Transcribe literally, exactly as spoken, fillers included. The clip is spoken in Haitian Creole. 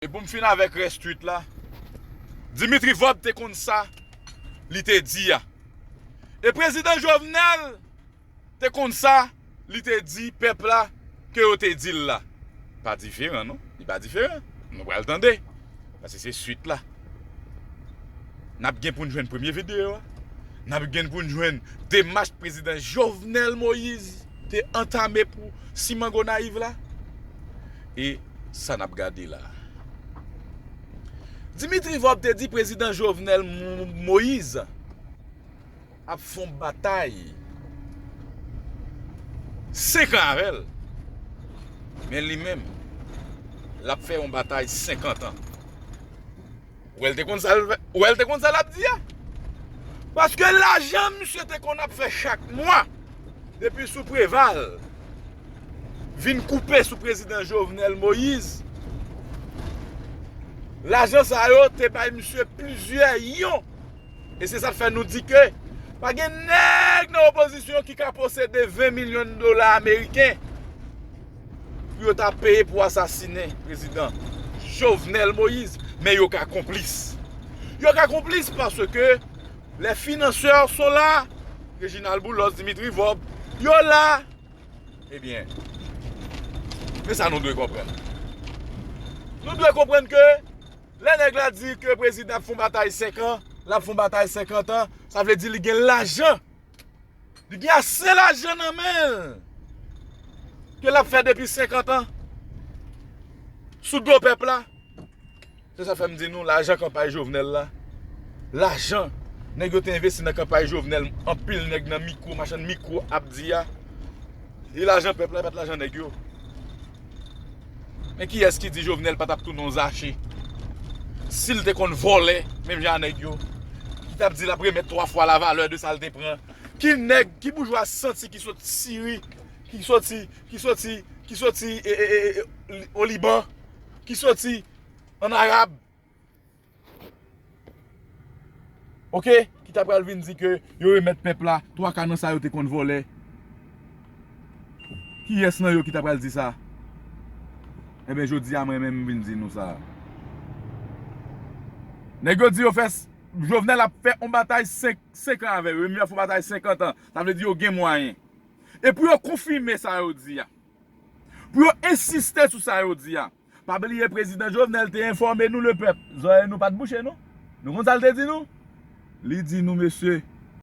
E pou m fin avèk rès tweet la, Dimitri Vorbe te konn sa li te di a. E prezidan Jovenel te konn sa li te di pèp la ke yo te di l la. Pa diferan, non. Li pa diferan. Nou pral tande. Paske se swit la. N ap gen pou n jwenn premye videyo a. N ap gen pou n jwenn demach prezidan Jovenel Moïse te antame pou siman Gonayiv la. E sa n ap gade la. Dimitri Vorbe te di prezidan Jovenel Mo- Moïse ap fè yon batay senk an avè l. Men li menm, l ap fè yon batay senkant an. Ou wè l te konn sa l, ou wè l te konn sa l ap di a? Paske lajan misye te konn ap fè chak mwa, depi sou Preval, vin koupe sou prezidan Jovenel Moïse, lajan sa yo te bay misye plizyè yon. E se sa k fè nou di ke pa gen nèg nan opozisyon ki ka posede ven milyon dola ameriken pou yo ta peye pou asasinen prezidan Jovenel Moïse. Men yo ka konplis. Yo ka konplis paske les financeurs sont là, Reginald Boulos, Dimitri Vorbe, yo la. Ebyen, men sa nou dwe konprann. Nou dwe konprann ke lè nèg la di ke prezidan ap fè yon batay senk an, l ap fè yon batay senkant an, sa vle di li gen lajan. Li gen ase lajan nan men l ke l ap fè depi senkant an sou do pèp la. Se sa fè m di nou, lajan kanpay Jovenel la, lajan nèg yo te envesti nan kanpay Jovenel, anpil nèg nan mikwo, machann mikwo ap di a, e lajan pèp la, e pa t lajan nèg yo. Men kiyès ki di Jovenel pa t ap tounen yon zache? Si l te konn vòlè, menm jan a nèg yo, ki t ap di l ap remèt twa fwa la valeur de sa l te pran. Ki nèg, ki boujwa santi ki sot Siri, ki soti, ki soti, ki soti e, e, e, e, o Liban, ki soti an Arab, oke, ki ta pral vin di ke yo remèt pèp la twa ka nan sa yo te konn vòlè. Kiyès nan yo ki ta pral di sa? Enben, jodi a, mwen menm, m vin di nou sa. Nèg yo di yo fè, Jovenel ap fè yon batay senk, senk an avè yo. Yo menm ap fè yon batay senkant an. Sa vle di yo gen mwayen. E pou yo konfime sa yo di a, pou yo ensiste sou sa yo di a, pa bliye prezidan Jovenel te enfòme nou, lepèp. Zòrèy nou pa t bouche, non. Nou konn sa l te di nou? Li di nou, mesye,